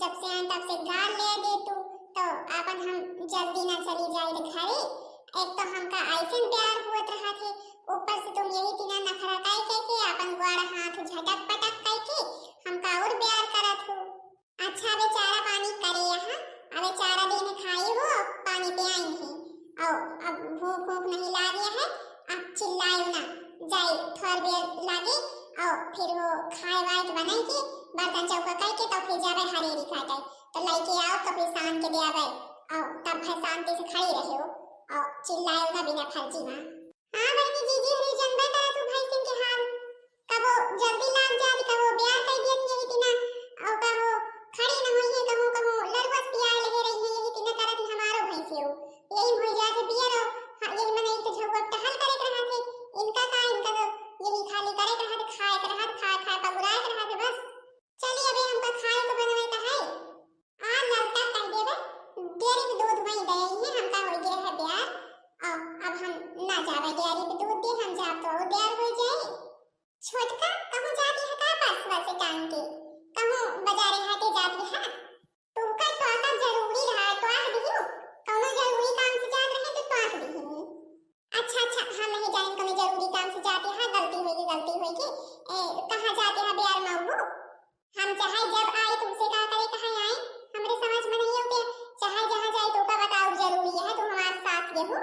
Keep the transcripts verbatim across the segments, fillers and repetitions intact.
जब से आए तब से गार ले दे तू, तो आपन हम जल्दी ना चली जाए रे घरे। एक तो हमका ऐसन प्यार हुअत रहा थे, ऊपर से तुम यही तिना नखरा काई कह के आपन ग्वाड़ हाथ झटक पटक कह के हमका और प्यार करत हो। अच्छा, अबे चारा पानी करे यहाँ, अबे चारा दिन खाई हो, पानी पियाई है। और अब भूख भूख नहीं लाग रहा है, अब चिल्लाए ना, जाई थोड़ देर लागे, और फिर वो खाए वाए के बनाई के बर्तन चौका कह के तो फिर जावे हरेरी काटे, तो लइके आओ तो फिर सान के दे आवे, और तब भर शांति से खड़ी रहे हो, और चिल्लाए ना बिना फर्जी माँ। हाँ बहनी, जीजी हरी जनबे करा तू भैंसिन के हाल, कबो जल्दी लाग जात, कबो ब्याह कर दियत यही तिना, और कबो खड़ी न होई है, कहूँ कहूँ लरवस पियाए लगे रही है, यही तिना करत ही हमारो भैंसे हो। यही हो जात है बियर और हाँ, यही मने एक तो झगुआ टहल करे के रहा थे, इनका का, इनका तो यही खाली करे के रहा थे, खाए के रहा थे, खाए खाए पगुराए के रहा थे बस। चलिए अबे हमका खाए के बनवे का है। आ ललका कह देबे, डेयरी में दूध वहीं दे आई है, हमका हो गया है प्यार। अब, अब हम ना जावे डेयरी पे दूध दे, हम जाब तो और प्यार हो जाए। छोटका, कहूँ जाती है का बस बस टांग के? कहूँ बाजारे हाटे जाती है? तुमका तो का जरूरी रहा, तो आख दियो। कौनो जरूरी काम से जात रहे तो, तो आख दियो। अच्छा, अच्छा, हम नहीं जाइन कौनो जरूरी काम से जाती है, गलती होगी, गलती होगी। ए, कहाँ जाती है प्यार मऊ? हम चाहे जब आई तुमसे का करे कहाँ आई, हमरे समझ में नहीं होते। चाहे जहाँ जाए तो का बताओ जरूरी है, तो हमारे सास ये हो।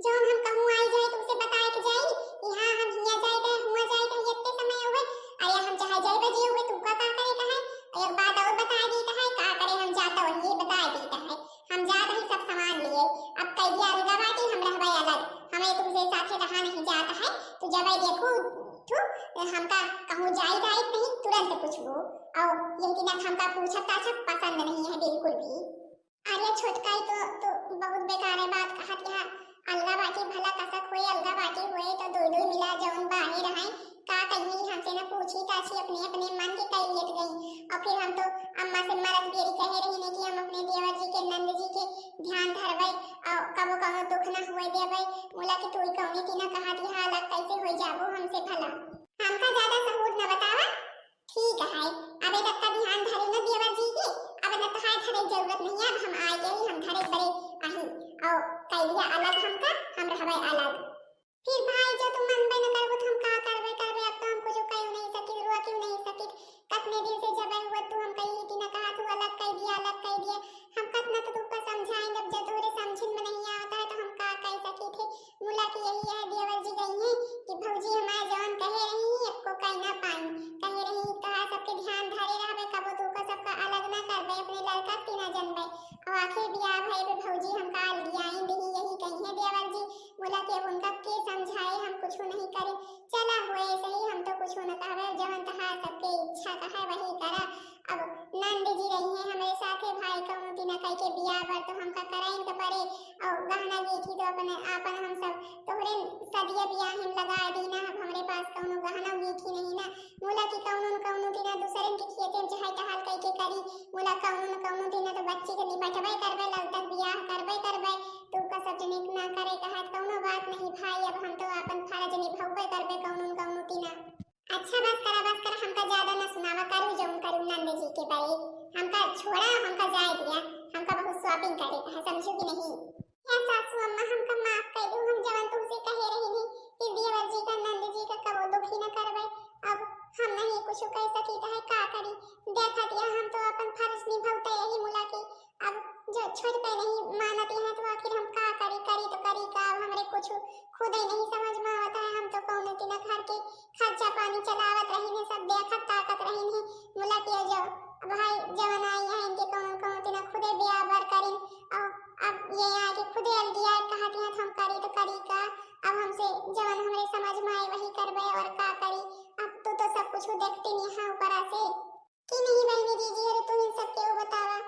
जौन हम कहूँ आई जाए तुमसे बताए के जाई, यहाँ हम हिया जाए के, हुआ जाए के, इतने समय हुए। अरे हम चाहे जाए बजे हुए, तू का, का करे कहाँ? एक बात और बता दी कहाँ, का करे हम जाता वही बता दी कहाँ। हम जात ही सब सामान लिए। अब कैदी अलगा बाटी, हम रहबे अलग। हमें तुमसे साथे रहा नहीं जात है। तू जब देखू तू हमका कहूँ जाई जाई नहीं, तुरंत पूछबू। और यही दिना हमका पूछब ताछब पसंद नहीं है बिल्कुल भी। अरे छोटकाई तो, तो बहुत बेकार है बात कहत यहाँ। अलगा बाटी भला कसक होए, अलगा बाटी होए तो दो दो मिला जौन बाहे रहे। का कहिए हमसे न पूछी ताछी, अपने अपने मन के कह लेत गई। और फिर हम तो अम्मा से मरत बेरी कहे रही ने कि हम अपने देवर जी के, नंद जी के ध्यान धरबे और कबो कबो दुख न हुए देबे। मुला कि तू कौने तिना कहा दिया अलग कैसे हो जाबो हमसे भला। हमका ज्यादा सहूर न बतावा। ठीक है, अब तक का ध्यान धरे न देवर जी के, अब न तहार धरे जरूरत नहीं है, अब हम आए गए, हम धरे बड़े अही। और कह दिया अलग हमका, हम रहबे अलग। फिर भाई जो तुम मनबे न करबो तो हम का करबे, करबे, अब तो हम कुछ कह नहीं सकित, रुआ क्यों नहीं सकित। कतने दिन से जबे हुआ तू हम कही थी न कहा तू अलग कह दिया, अलग कह दिया। हम कतना तो तुमका समझाएंगे, अब जब तोहरे समझन में नहीं आवता है तो हम का कह सकी थे। मुला कि यही है देवर जी गई हैं कि भौजी हमारे जवन कहे रही हैं, एको कह ना पाई। कहे रही तोहरा सबके ध्यान धरे रहबे, कबो तू का सबका अलग ना करबे, अपने लड़का के ना जनबे। और आखिर बियाह भए पे भौजी हमका अलगियाई दिही, यही कही है देवर जी। मुला कि अब उनका के समझाए, हम कुछ नहीं करे। चला हुए सही, हम तो कुछ न कहबे, जवन तहार सबके इच्छा कहे वही करा। अब नंद जी रही हैं हमरे साथे, भाई कौनो तिना कह के बियाह बर तो हमका कराइन के पड़े, और गहना गीठी तो अपने आपन हम सब तोहरे सदिया बियाह में लगा दी ना। अब हमरे पास कौनो गहना गीठी नहीं ना। मुला कि कौनो न कौनो तिना दूसरन के खेते में चाहे टहल कह के करी, मुला कौनो न कौनो तिना तो बच्ची के निपटबे करबे, ललतक बियाह करबे करबे। तू का सब जने ना करे कहत कौनो बात नहीं भाई, अब हम तो आपन फर्ज निभौबे करबे कौनो न कौनो तिना। अच्छा बस करा, बस करा, हमका ज्यादा न सुनावा, करू जौन करू नंद जी के बरे। हमका छोड़ा, हमका जाए दिया, हमका बहुत shopping करे है, समझू कि नहीं? या सासू अम्मा, हमका माफ कर दू, हम जवन तुमसे कहे रही नहीं कि देवर जी का, नंद जी का कबो दुखी न करबे। अब हम नहीं कुछ कह सकी तो है का करी, देखा दिया हम तो अपन फर्ज निभौते यही मुला के। अब जो छोट पे नहीं मानत यहाँ तो आखिर हम का करी, करी तो करी का, अब हमरे कुछ खुद ही नहीं समझ में आवत है। हम तो कौनो तिना घर के खर्चा पानी चलावत रही ने, सब देखत ताकत रही ने। मुला के जो भाई जवन आई है इनके कौनो कौनो तिना खुदे बियाह बर करी, और अब ये आके खुदे अलगिया कहत यहाँ हम करी तो करी का, अब हमसे जवन हमरे समझ में आए वही करबे और का करी। अब तू तो सब कुछ देखती नहीं है ऊपरा से। कि नहीं बहनी दीदी, अरे तू इन सबके वो बतावा,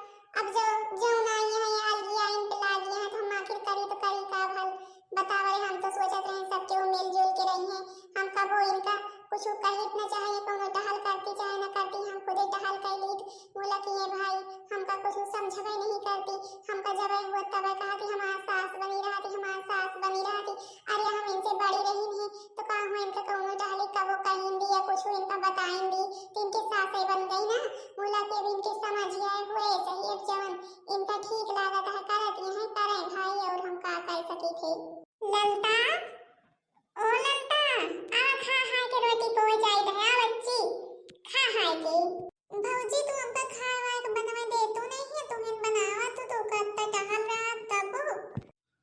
अब जो, जौन आई है, ये अलगी आइन पे लागी है, तो हम आखिर करी तो करी का भल? बतावा रे, हम तो सोचत रहे सबके वो मिलजुल के रही हैं, हम कबो इनका कुछ कहित न चाहे, कौनो टहल करती चाहे न करती, हम खुदे टहल कर लीत। बोला कि ये भाई, हमका कुछ समझबे नहीं करती, हमका जबे हुआ तबे कहती हमार सास बनी रहती, हमार सास बनी रहती। अरे हम इनसे बड़ी रही नहीं, तो का हुआ इनका कौनो टहली कबो कहीं दी या कुछ इनका बताइन दी, तो इनके सासे बन गई ना। मुला के भी इनके समझ आए हुए, के। ललता, ओ ललता, आ खा हाय के रोटी पोए जाइत है, आ बच्ची, खा हाय के। भौजी, तू हमका खाए वाए के बनवे दे, तू नहीं है, तू हिन बनावा, तू तो करता टहल रहा तब।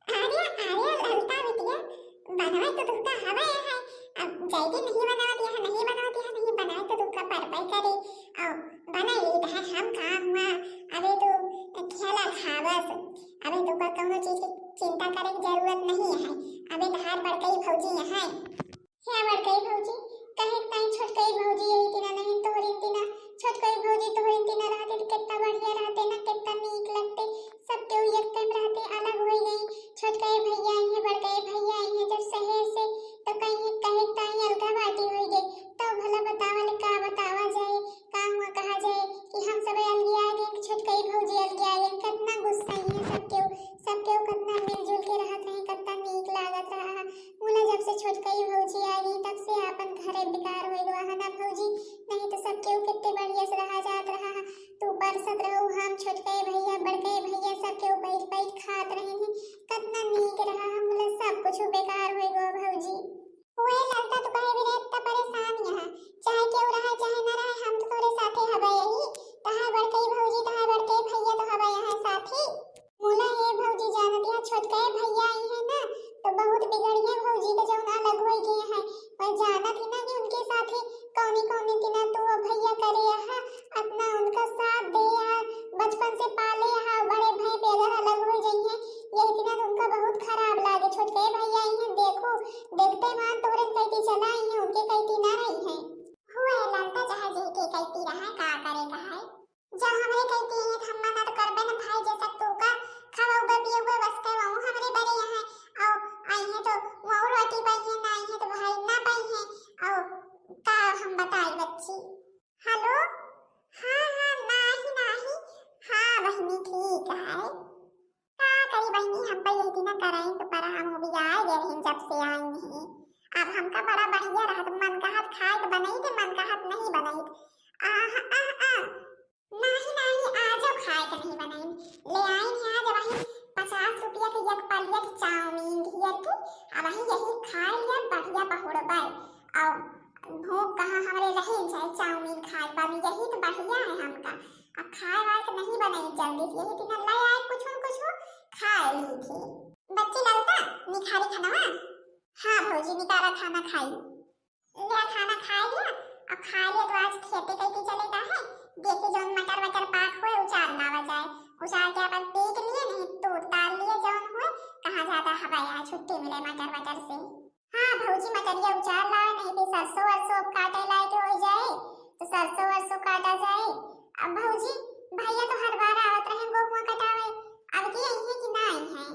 अरे, अरे, ललता बिटिया, बनवे तो तुमका हवे है। अब जैदी नहीं बनावत यह, नहीं बनावत यह, नहीं बनाए तो तुमका परबे करे। और बना ली तो है हम का हुआ, अबे तू खेला खावस, अबे तुमका कौनो चीज की चिंता करे की जरूरत नहीं है। अबे तहार बड़कई भौजी यहाँ है। हे बड़कई भौजी, कहे ताई छोटकई भौजी यही तिना नहीं तोहरिन तिना, छोटकई भौजी तोहरिन तिना रहते तो कितना बढ़िया रहते ना, कितना नीक लगते। सब केहू एक time रहते, अलग होई गई। छोटकई भैया आई है, बड़कई भैया आई है जब शहर से, तो कहीं कहे ताई अलगा बाटी होई गई। तो भला बतावा ले का बतावा जाए, का हुआ कहा जाए कि हम सब अलगिया गए, छोटकई भौजी अलगिया गए। कितना गुस्सा है सब केहू, सब केहू कितना मिलजुल के रहत रहे, कितना नीक लागत रहा। मुला जब से छोटकई भौजी आ गई, तब से आपन घरे बेकार होई गवा है ना भौजी, नहीं तो सब केहू कितने बढ़िया से रहा जात रहा। तू परसत रहो, हम छोटकई भैया, बड़कई भैया, सब केहू बैठ बैठ खात रहे हैं, कितना नीक रहा। हम मुला सब कुछ बेकार होई गवा भौजी। ओए ललता, तू काहे बिना इतना परेशान यहाँ? चाहे केहू रहे, चाहे ना रहे, हम तो तोरे साथे हबे यही। तहार बड़कई भौजी, तहार बड़कई भैया तो हबे यहाँ साथी। मुला ये भौजी जानत है, छोटकई भैया आई है ना, तो बहुत बिगड़िया भौजी के जौन अलग होई गए हैं। और जानत ही ना कि उनके साथे कौनी कौनी तिना तू और भैया करे यहाँ, अपना उनका साथ दे यहाँ, बचपन से पाले यहाँ, बड़े भाई पे अगर अलग हो जाइए, यही तिना तो उनका बहुत खराब लागे। छोटकई भैया आई हैं, देखो, देखते मान तोहरे कैती चला आई हैं, उनके कैती ना रही हैं। हुए ललता चाहे जे के कैती रहा, का करे का है। जब हमरे कैती आई हैं, तो हम मना तो करबे न भाई, जैसा तू का खवाउबे पियउबे बस के वहू हमरे बरे यहाँ। और आई हैं तो वहू रोटी पाई है, ना आई हैं तो भाई ना पाई है। और का हम बताई बच्ची। हेलो, हाँ, हाँ, नाही, नाही, हाँ, बहिनी, ठीक है। का करी बहिनी, हम पे यही दिना कराइन तो पर हम उबियाए गए रहिन जब से आइन ही। अब हमका बड़ा बढ़िया रहत, मन कहत खाए के बनई के, मन कहत नहीं बनई। आह, आह, आह। नाही, नाही, आजो खाए के नहीं बनाइन। ले आइन है आज वही पचास रुपया के एक plate चाउमीन घेर के, अब वही यही खाए लिया बढ़िया बहुड़बाई। और भूख कहाँ हमरे रहे जाए, चाउमीन खाए बानी, यही तो बढ़िया है हमका। अब खाए वाए के नहीं बनाई जल्दी से, यही दिन ले आए कुछ न कुछ खाए ली थी। बच्ची ललता, निखारी खाना? हाँ भौजी, निकारा खाना खाई। ले खाना खाए लिया, अब खाए लिया तो आज खेते कैसे चले का है, देखे जौन मटर वटर पाक हुए उचार लावा जाए, उचार के अपन पीट लिए, नहीं तो उतार लिए जौन हुए, कहाँ जाता हवा यहाँ छुट्टी मिले मटर वटर से। हाँ भौजी, मटरिया उचार लावे, नहीं फिर सरसों वरसों अब काटे लायक हो जाए, तो सरसों वरसों काटा जाए। अब भौजी, भैया तो हर बार आवत रहे गोहुआ कटावे, अब की आई है कि ना आई है?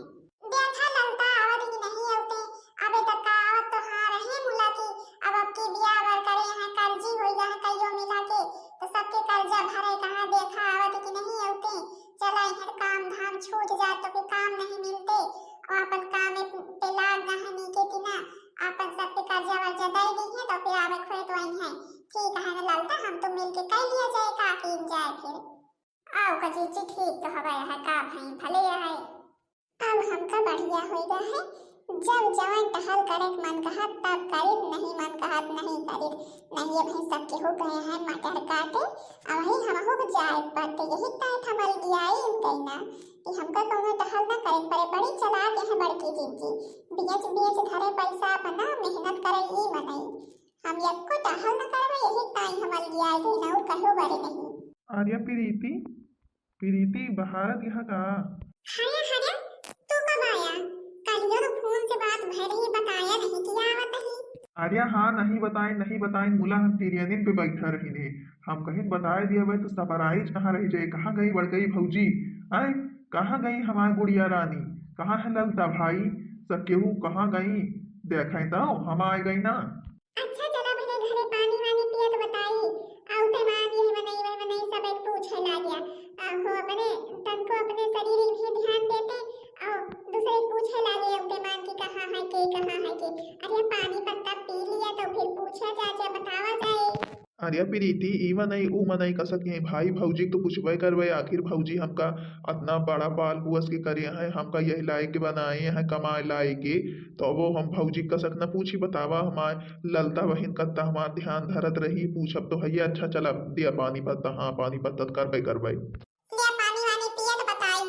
देखा ललता आवत कि नहीं आवते, अबे तक का आवत तो हाँ रहे मुला की, अब अब की बियाह बर करे यहाँ कर्जी होई रहा कहियो मिला के, तो सबके कर्जा भरे कहाँ देखा आवत कि नहीं आवते। चला इधर काम धाम छूट जात तो फिर काम नहीं मिलते, और अपन काम में पे लाग गए हैं नीके तिना, अपन सबके कर्जा वर्जा दे दी है तो फिर आवे खोए तो आई है। ठीक है ना ललता, हम तो मिल के कर लिया जाए, का कीन जाए फिर। आओ का जीजी, ठीक तो हवा है, का भाई भले है। अब हमका बढ़िया होई गया है, जब जवन टहल करे के मन कहत तब करित, नहीं मन कहत नहीं करित। नहीं अब सब केहू गए हैं मटर काटे, अब वही हमहू के जाए पड़ते, यही ताय थमल गियाई इन कहीं ना कि हमका कौनो टहल ना करे पड़े। बड़ी चालाक है बड़की जीजी, बेच बेच धरे पैसा अपना, मेहनत करे ई मनई। हम एको टहल न करबे, यही ताई हमल गियाए गई ना, और कहो बरे नहीं। अरे प्रीति, प्रीति, बहारत यहाँ का? हरे, हरे, तू कब आया? कलियो तो फोन से बात भय रही, बताया नहीं कि आवत ही। अरे हाँ, नहीं बताइन, नहीं बताइन, मुला हम तिरियनिन पे बैठा रही ने। हम कहीं बताए दिया भाई तो surprise कहाँ रह जाए, कहाँ गई बड़कई भौजी? आए, कहाँ गई हमार गुड़िया रानी? कहाँ है ललता भाई? सब केहू कहाँ गई? देखाई तो हम आए गई ना। अच्छा, चला भले घरे पानी वानी पियत बताई। आउते मान यही मनई, वह मनई सब एक पूछे लागिया। आ, हो अपने तनको अपने शरीर ही ध्यान देते, और दूसरे पूछे लागे आउते मान कि कहाँ है के, कहाँ है के। अरे पानी पत्ता पी लिया तो फिर पूछा जा, जा बतावा जाए। अरे प्रीति, ई मनई, ऊ मनई कसक यही भाई भौजी तो पूछबे करबे, आखिर भौजी हमका अतना बड़ा पाल पोस के करे हैं, हमका यही लायक बनाए हैं, कमाए लायक। तो वो हम भौजी कसक न पूछी, बतावा, हमार ललता बहिन कत्ता हमार ध्यान धरत रही, पूछब तो है। अच्छा चला, दिया पानी पत्ता, हाँ पानी पत्ता तो करबे करबे। लिया पानी वानी पिया तो बताई।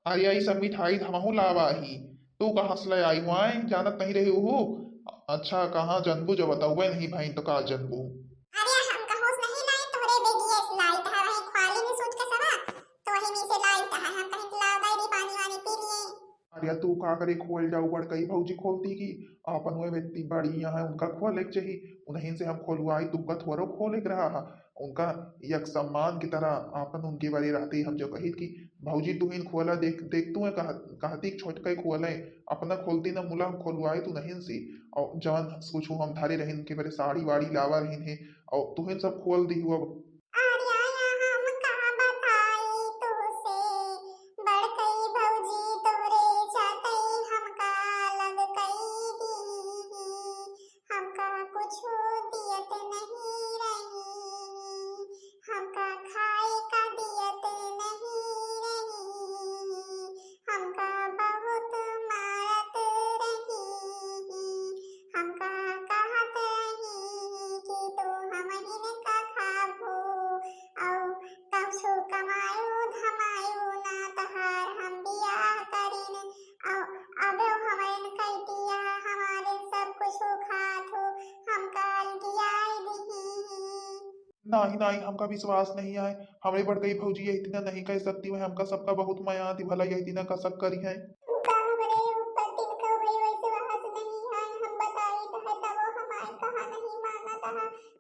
अरे आई सब मिठाई त हमहू लावा ही, तू कहाँ से ले आई हुआ है, जानत नहीं रही हो? अच्छा कहाँ जनबू, जब बताऊबे नहीं भाई तो का जनबू? अरे हम कहूँ से नहीं लाई, तोहरे बेगिए से लाई, तहा वही ख्वाली में सूत के सवा, तो वही में से लाई, तहा हम कहीं लावा दी पानी वानी पी लिए। अरे तू का करे खोल जाऊ, बड़कई भौजी खोलती की आपन वे व्यक्ति बड़ी यहाँ है, उनका खोले के चाहिए, उन्हीं से हम खोलवाई, तुमका थोड़ो खोले के रहा है। उनका एक सम्मान की तरह आपन उनके बारे रहते ही हम जो कहित कि भौजी तुहिन खोला, देख, देख तू है कह-, कहती कि छोटका ही खोले, अपना खोलती ना मुला हम खोलवाई तू नहीं से। और जवन कुछ हम धरे रहिन के बारे साड़ी वाड़ी लावा रहिन है, और तुहिन सब खोल दी हुआ। अरे हम का बताई तुहसे, बड़कई भौजी तोरे चलते हमका अलग कई दी। हमका कुछो दियत नहीं रही, हमका खाए का दियत नहीं रही, हमका बहुत मारत रही, हमका कहत रही कि तू हमहिन का खाबू, औ कछु कमायू धमायू ना तहार हम बियाह करिन, औ अबे हमन कह दिया हमारे सब कुछ खात हो, हमका अलगियाए दिही। नाही, नाही, हमका विश्वास नहीं आए। हमरे बड़कई भौजी यही दिना नहीं कह सकती, वह हमका सबका बहुत मया आती, भला यही दिना कसक करी है। का हमरे ऊपर तिनका हुए वैसे वहां से नहीं आए, हम बताई तो है तब वो हमारे कहा नहीं माना था।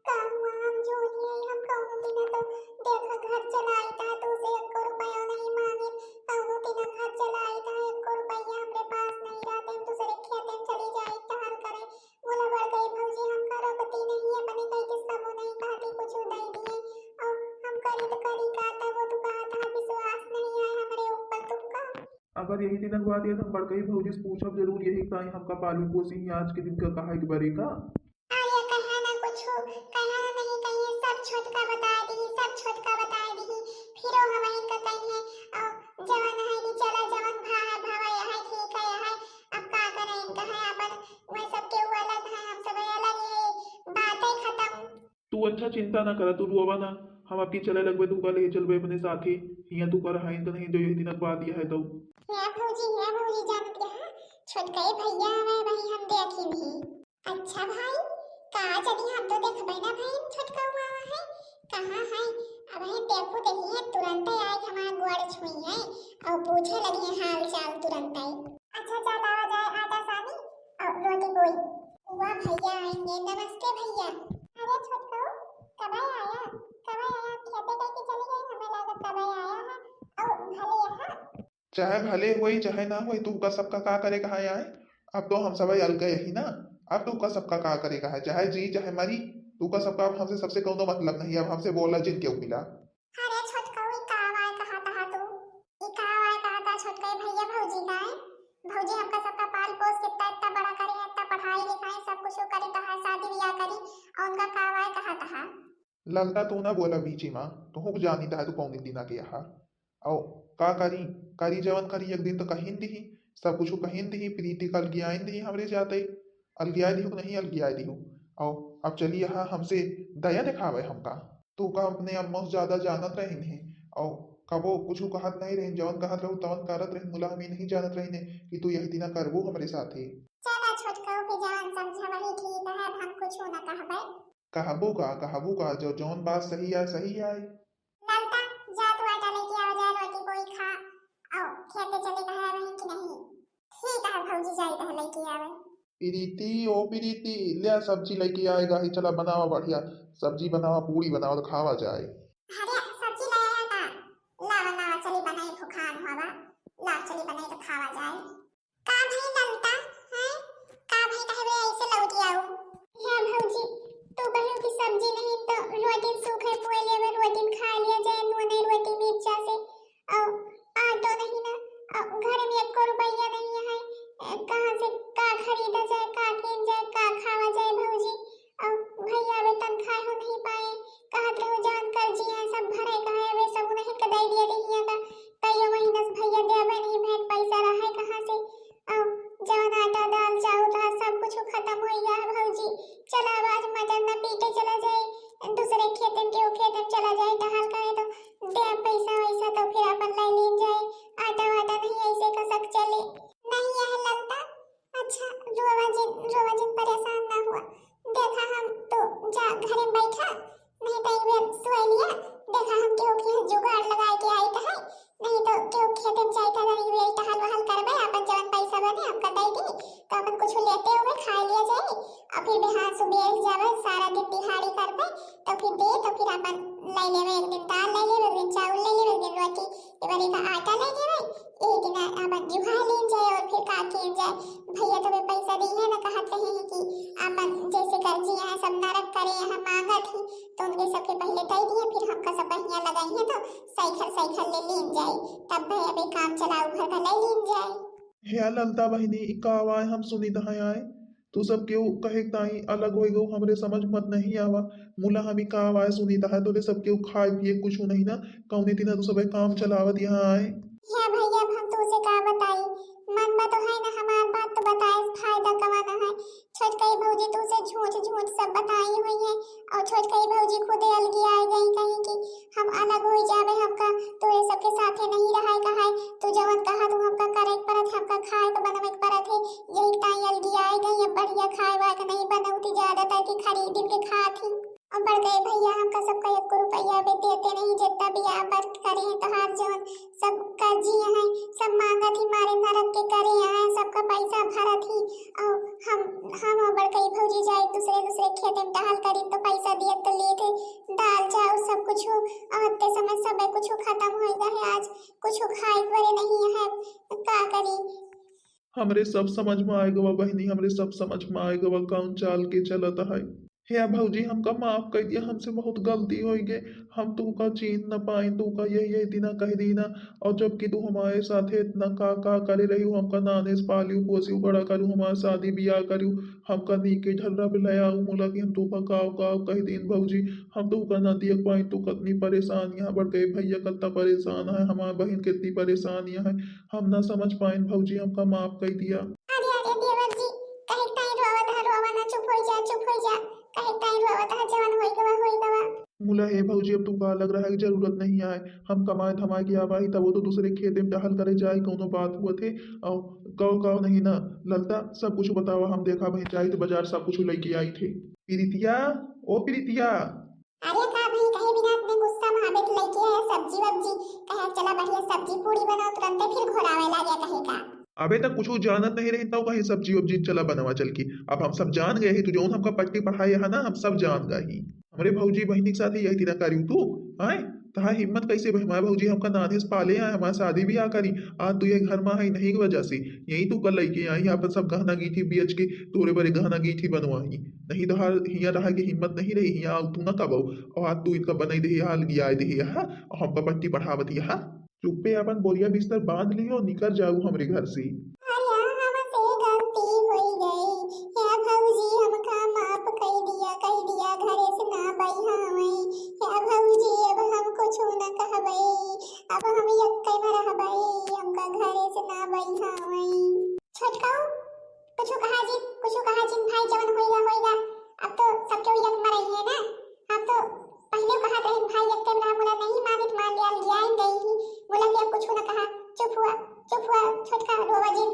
का हुआ हम झूठ नहीं, हम कौनो दिना तो देखा घर चलाई था, तू से एको रुपया नहीं मांगे, कौनो दिना घर चलाई था, एको रुपया हमरे पास नहीं रहते, हम दूसरे खेते में चली जाए टहल करे। बोला बड़कई भौजी हमका रोकती नहीं, अपने कई किस्सा वो नहीं कहती, कुछ दे दिए। और हम करी तो करी का, तब वो तू कहा था विश्वास नहीं आए हमरे ऊपर तुमका। अगर यही दिनक बात है तो हम बड़कई भौजी से पूछब जरूर, यही ताई हमका पाली पोसी ही आज के दिन का कहा एक बारे का। अरे कहा ना कुछ, कहा ना नहीं कहिए, सब छोटका बता दी, सब छोटका बता दी, फिर वो हम इनका कही है, और जवन है कि चला जवन भा है भावा यह है ठीक है, यह है, अब का करें इनका है अपन वह सब के अलग है, हम सब अलग है, बातें खत्म। तू अच्छा चिंता ना करा, तू रोवा ना, हम आपकी चले लगबे, तू का ले चलबे अपने साथे। हियाँ तू कर हाइन तो नहीं जो यही दिनक बात यह है तो। हे भौजी, हे भौजी, जानत रहा, छोटका भैया आवे, वही हम देखी नहीं। अच्छा भाई, का जनी हम तो देखबे ना भाई, छोटका आवा है, कहाँ है? अब है देखू देखी है, तुरंत ही आए हमारा गोड़ छुई है और पूछे लगी है हाल चाल तुरंत ही। अच्छा चल आवा जाए आटा सानी, और रोटी पोई। वाह भैया आएंगे, नमस्ते भैया। अरे छोटकऊ, कब आया? कब आया? खेते कह के चली गई, हमें लागत कब आया है। और भले यहाँ। चाहे भले होई, चाहे ना होई, तू का सबका का करे कहा आए? अब तो हम सब अलग ही ना। अब तू का सबका का करे कहा, चाहे जी, चाहे मरी, तू का सबका अब हमसे सबसे कौनो मतलब नहीं। अब हमसे बोला जिन क्यों मिला। अरे छोटकऊ, ई का आवाज कहा तहा तू? ई का आवाज कहा तहा छोटकई भैया भौजी का है? भौजी हमका सबका पाल पोस के इतना, इतना बड़ा करे हैं, इतना पढ़ाई लिखाई सब कुछ करे तहा, शादी ब्याह करी, और उनका का आवाज कहा तहा? ललता तू ना बोला बीची मा, तू हुक जानी तहा तू कौन दिन दिना के यहाँ। और का करी, करी जवन करी, एक दिन तो कहिन दिही, सब कुछ कहिन दिही, प्रीति का अलगियाइन दिही हमरे जाते। अलगियाए दिहु कि नहीं अलगियाए दिहु? और अब चली यहाँ हमसे दया दिखावे हमका। तू का अपने अम्मा से ज्यादा जानत रहिन है, और कबो कुछ कहत नहीं रहिन, जवन कहत रहू तवन करत रहिन, मुला हम ई नहीं जानत रहिन है कि तू यही दिना करबू हमरे साथे। चला छोटकऊ के जवन समझा वही ठीक है, अब हम कुछ ना कहबे। कहबू का, कहबू का, जो जौन बात सही आए, सही आए। ललता, जा तू आटा लेके आवा जाए, रोटी पोई खा, आओ, खेते चले कहा रही कि नहीं? ठीक है भौजी, जाई तह लेके आवे। प्रीति, ओ प्रीति, ले आ सब्जी लेके आएगा ही, चला बनावा बढ़िया, सब्जी बनावा, पूरी बनावा तो खावा जाए। अरे, सब्जी ले आया का? लावा, लावा, चली बनाई, भुखान हुआ बा, लाव चली बनाई तो खावा जाए। का भई ललता, हैं? का भई कहबे ऐसे लौट आऊ? हे भौजी, तू कहू कि सब्जी नहीं तो रोटी सूखे पोए लेवे, रोटी खा लिया जाए, नूने रोटी मिर्चा से। और आटो नहीं ना, और घर में एको रुपया नहीं है, कहाँ से का खरीदा जाए, का किन जाए, का खावा जाए भौजी? और भैया अबे तनख्वाह हो नहीं पाए, चला जाए, दूसरे खेते में, केहू खेते में चला जाए, टहल करे तो दे पैसा वैसा तो फिर अपन ले लीन जाए। आटा वाटा नहीं ऐसे कसक चले। नहीं यह ललता, अच्छा, रोवा जिन, रोवा जिन, परेशान ना हुआ। देखा हम तो जा घरे में बैठा, नहीं तो एक बेर सोए लिया। देखा हम केहू के जुगाड़ लगाए के आई तो है, नहीं तो केहू खेते में जाए तो एक बेर टहल वहल करबे, अपन जवन पैसा बने हमका दे दी, तो अपन कुछ लेते हुए खा लिया जाए। और फिर बिहान सुबह जावे, सारा दिन दिहाड़ी करबे, तो फिर दे, तो फिर अपन ले लेवे, एक दिन दाल ले लेवे, एक दिन चावल ले लेवे, एक दिन रोटी, ये बारी का आटा ले लेवे, एक दिन अपन जुहा ले जाए और फिर का किए जाए। भैया तो वे पैसा दी है ना, कहत रहे हैं कि अपन जैसे कर्जी यहाँ सब नरक करे, यहाँ मांगत ही, तो उनके सबके पहले दे दिए, फिर हमका सब बहिया लगाई है तो साइकिल साइकिल ले लीन जाए, तब भाई अबे काम चलाऊ घर का ले लीन जाए। हे ललता बहिनी, ई का आवाज हम सुनित है आए? तू सब केहू कहे ताई अलग होई गऊ, हमरे समझ मत नहीं आवा। मुला हम ई का आवाज सुनित है, तोरे सब केहू खाए पिए कुछ नहीं ना, कौने दिना तू सब काम चलावत यहाँ आए। हे भैया, अब हम तुझसे का बताई, मन बा तो है ना हमार बात, तो बताए से फायदा कवा ना है। छोटकई भौजी तुझसे झूठ झूठ सब बताई हुई है, और छोटकई भौजी खुदे अलगी आ गई, कहीं कि हम अलग हो जावे, हमका तोरे सबके साथे नहीं रहे का है। तू जवन कहा तू हमका करे के परत, हमका खाए के बनवे के परत है, यही ताई अलगी आ गई। अब बढ़िया खाए वाए के नहीं बनौती, ज्यादातर की खरीद के खात ही। और बड़कई भैया हमका सबका एक रुपया भी देते नहीं, जितना भी आप बर्त करे हैं तोहार जवन सब कर्जी हैं, सब मांगत ही मारे नरक के करे हैं, सबका पैसा भरत ही। और हम, हम और बड़कई भौजी जाए दूसरे दूसरे खेते में टहल करी तो पैसा दिए तो लेते दाल चाउर सब कुछ, और अत्ते समय सब कुछ खत्म हो गए है, आज कुछ खाए परे नहीं है, का करी? हमरे सब समझ में आए गवा बहिनी, हमरे सब समझ में आए गवा कौन चाल के चलत है। हे भौजी, हमका माफ कर दिया, हमसे बहुत गलती हो गई। हम तोहका चीन न पाइन, तोहका यही यही दिना कह दीना। और जबकि तू हमारे साथे इतना का का करे रही हो, हमका नाने से पालियो पोसियो, बड़ा करू, हमार शादी बियाह करू, हमका नीके ढर्रा पे ले आऊ, मुला कि हम तोहका काव काव कह दीन भौजी। हम तोहका ना दियक पाइन, तू कतनी परेशान, यहाँ बड़कई भैया कतना परेशान है, हमार बहिन कितनी परेशान यहाँ है, हम ना समझ पाइन भौजी, हमका माफ कर दिया। अरे अरे देवर जी, कहे ताई रोवत है, रोवा ना, चुप हो जा, चुप हो जा, कहे ताई रोवत है, जवन होई गवा होई गवा। मुला हे भौजी, अब तू का लग रहा है कि जरूरत नहीं आए, हम कमाए धमाए के आवा ही, तब वो तो दूसरे खेते में टहल करे जाए, कौनो बात हुआ थे, और काव काव नहीं ना। ललता, सब कुछ बतावा, हम देखा भाई जाए तो बाजार सब कुछ लेके आई थे। प्रीतिया, ओ प्रीतिया। अरे का भाई, कहे बिना अपने गुस्सा में आवे के लेके आया सब्जी वब्जी, कहे चला बढ़िया सब्जी पूड़ी बनाओ, तुरंते फिर घोरावे लागे कहे का। अबे तक कुछ जानत नहीं रही, तब कहीं सब्जी वब्जी चला बनवा चल की। अब हम सब जान गए ही, तू जौन हमका पट्टी पढ़ाए है ना, हम सब जान गए ही। हमरे भौजी बहिनी के साथ यही तेरा करी तू, आए? तहार हिम्मत कैसे भाई? हमारे भौजी हमका नाने से पाले हैं, हमारे शादी बियाह करी, आज तू ये घर में है नहीं की वजह से, यही तू कल लेके आई, अपन सब गहना गीठी बेच के तोरे बरे गहना गीठी बनवाई, नहीं तो हाल हिया रहा के हिम्मत नहीं रही, हिया तू ना कबो, और आज तू इनका बनाई दे, हाल गिया दे, हाँ, और हमका पट्टी पढ़ावत, हाँ। चुप्पे अपन बोरिया बिस्तर बांध लियो, निकर जाऊ हमरे घर से। अरे हमसे गलती होई गई, हे भौजी हमका माफ कई दिया, कई दिया, घरे से ना बइहावई। हे भौजी अब हम कुछ न कहबई, अब हम यक्के में रहबई, हमका घरे से ना बइहावई। छोटकाऊ, कुछ कहा जी, कुछ कहा जिन भाई, जवन होइगा होइगा, अब तो सबके यक मरई है ना, अब तो पहले कहत रही भाई यक्के में रहा, मुला नहीं मानित, मान लिया, लियाइन गई ही, मुला कि अब कुछ न कहा, चुप हुआ, चुप हुआ, छोटका रोवा जिन।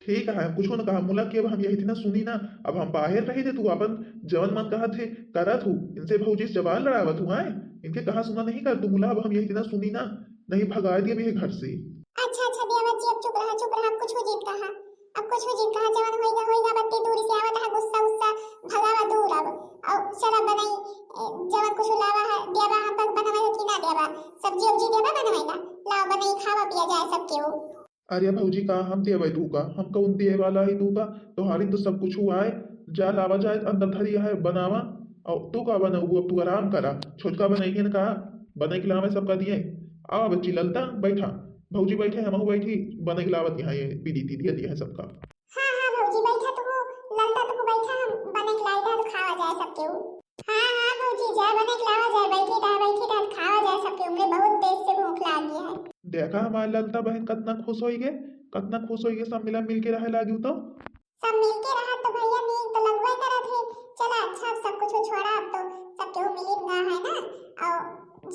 ठीक है, कुछ न कहा, मुला कि अब हम यही दिना सुनी ना, अब हम बाहर रही थे, तू अपन जवन मन कहत है, करत हूँ, इनसे भौजी से जबान लड़ावत हूँ, आए, इनके कहा सुना नहीं कर तू, मुला अब हम यही दिना सुनी ना, नहीं भगा दिया भी घर से। अच्छा, अच्छा, देवर जी, अब चुप रहा, चुप रहा, अब कुछ हो जिन कहा, अब कुछ हो जिन कहा, जवन होइगा, होइगा, बत्ती दूरी से आवत है, गुस्सा, उस्सा, भगावा दूर अब, और चला बनाई, ए, जवन कुछ लावा है, देवा हम पर बनवाई कि ना देवा, सब्जी उब्जी देवा बनवाई ना, लाओ बनाई, खावा पिया जाए सबके हो। अरे भौजी, का हम देवे तू का, हम कौन दिए वाला है तू का, तोहारी तो सब कुछ हुआ है, जा लावा जाए, अंदर धरी है, बनावा, और तू का बनाऊ, अब तू आराम करा, छोटका बनाई है ना का, बनाई के लावे सबका दिए, आवा बच्ची ललता, बैठा, भौजी बैठे, हमहू बैठी, बनाई के लावत यहाँ ये पीरी दीदी दिया है सबका। हाँ, हाँ, भौजी, बैठा तू, ललता तू बैठा, हम बने के लाई दा, तो खावा जाए सबके ऊ। हाँ, हाँ, भौजी, जाए बने के लावा जाए, बैठी रहा, बैठी रहा, खावा जाए सबके, हमरे बहुत तेज से भूख लागी है। देखा हमार ललता बहन कतना खुश होई गे, कतना खुश होई गे, सब मिला मिल के रहे लागी तो। सब मिल के रहा तो भैया नीक तो लगबे करत है, चला अच्छा, अब सब कुछ छोड़ा, अब तो सब केहू मिलित ना है ना। और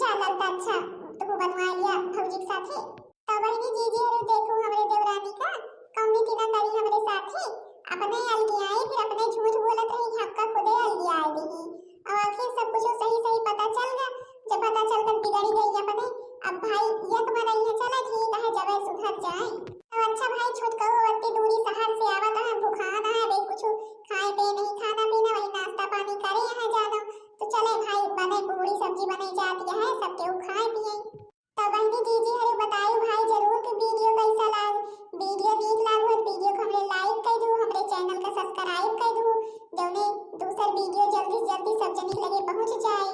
जा ललता, अच्छा तू बनवा लिया भौजी के साथे। तो बहिनी जीजी हरु देखू हमरे देवरानी का कौनी तिना करी हमरे साथे, अपने अलगियाई, फिर अपने झूठ बोलत रही, हमका खुदे अलगियाई दीही। और आखिर सब कुछ सही सही पता चल गया। जब पता चल गया बिगड़ी गई अपने, अब भाई यक मरई है, चला ठीक है, जबे सुधर जाए। तो अच्छा भाई, छोटकऊ अवत्ती दूरी शहर से आवत है, भुखान है, बे कुछ खाए पे नहीं, खाना पीना वही नाश्ता पानी करे यहाँ जानो। तो चले भाई, बने पूरी सब्जी बने जाती है, सब केहू खाए पिए। तो बहिनी जीजी हरु बताई भाई जरूर कि वीडियो कैसा लाग। वीडियो नीक लाग हो तो वीडियो को हमरे लाइक कर दू, हमरे चैनल का सब्सक्राइब कर दू, जौने दूसर वीडियो जल्दी से जल्दी सब जनी के लगे पहुँच जाए।